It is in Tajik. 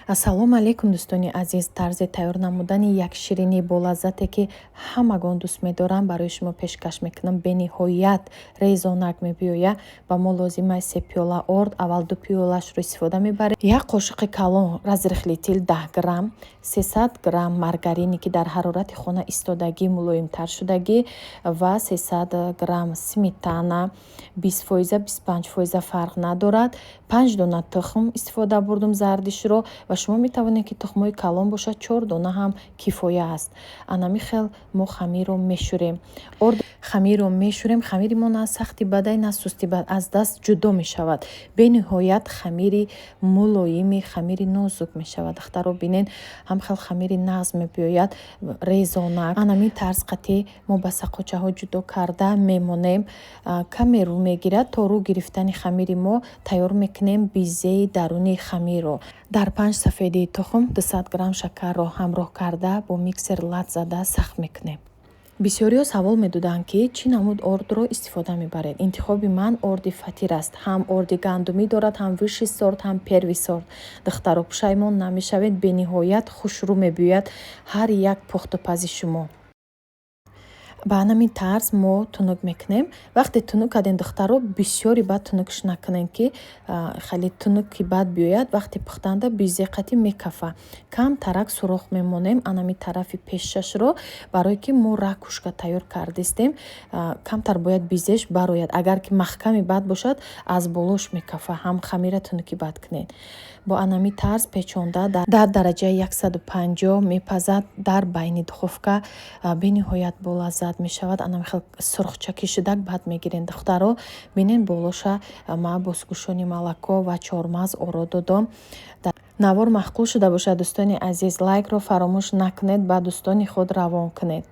Ассалому алайкум, дӯстони азиз! Тарзи тайёр намудани як ширинии болаззате, ки ҳамагон дӯст медоранд, барои шумо пешкаш мекунам. Бениҳоят резонак мебиёяд. Ба мо лозим аст се пиёла орд. Аввал ду пиёлашро истифода мебарем. Як қошиқи калон разрыхлитель 10 грамм, 300 грамм маргарине, ки дар ҳарорати хона истодагӣ, мулоимтар шудагӣ, ва 300 грамм сметана, 20 фоиза, 25 фоиза, фарқ надорад. Панҷ дона тухм истифода бурдум, зардишро, ва шумо метавонед, ки тухмҳои калон бошад, чор дона ҳам кифоя аст. Анами хел мо хамирро мешӯрем. Орд хамирро мешӯрем. Хамири мо на сахти бадай, на сусти бад, аз даст ҷудо мешавад. Бениҳоят хамири мулоими, хамири нозук мешавад. Духтаро, бинен, ҳам хел хамири нағз мебиёяд, резонак. Анамин тарз қатӣ мо ба сақочаҳо ҷудо карда мемонем. Каме рӯ мегирад. То рӯ гирифтани хамири мо тайёр мекунем безеи даруни хамирро. Дар панҷ сафедии тухм 200 грамм шакарро ҳамроҳ карда, бо миксер лат зада сахт мекунем. Бисёриҳо савол медоданд, ки чӣ намуд ордро истифода мебаред. Интихоби ман орди фатир аст. Ҳам орди гандумӣ дорад, ҳам высший сорт, ҳам первый сорт. Духтаро, пушаймон намешавед, бениҳоят хушрӯ мебиёяд ҳар як пухтупази шумо. Ба анамин тарз мо тунук мекунем. Вақте тунук кардем, духтаро, бисёри бад тунукш накунем, ки хеле тунуки бад биёяд, вақте пухтанда безе қатӣ мекафа. Камтарак сурох мемонем анами тарафи пешашро, барое ки мо ракушка тайёр кардистем, камтар бояд безеш барояд. Агар ки маҳками бад бошад, аз болош мекафа. Ҳам хамира тунуки бад кунед. Бо анами тарз печонда, дар дараҷаи 150 мепазад дар байни духовка. Бениҳоят болаззат мешавад. Анами хел сурхчаки шудак, баъд мегирем. Духтаро, бинен, болоша ма бо сгущённый молоко ва чормағз оро додам. Навор маъқул шуда бошад, дӯстони азиз, лайкро фаромӯш накунед, ба дӯстони худ равон кунед.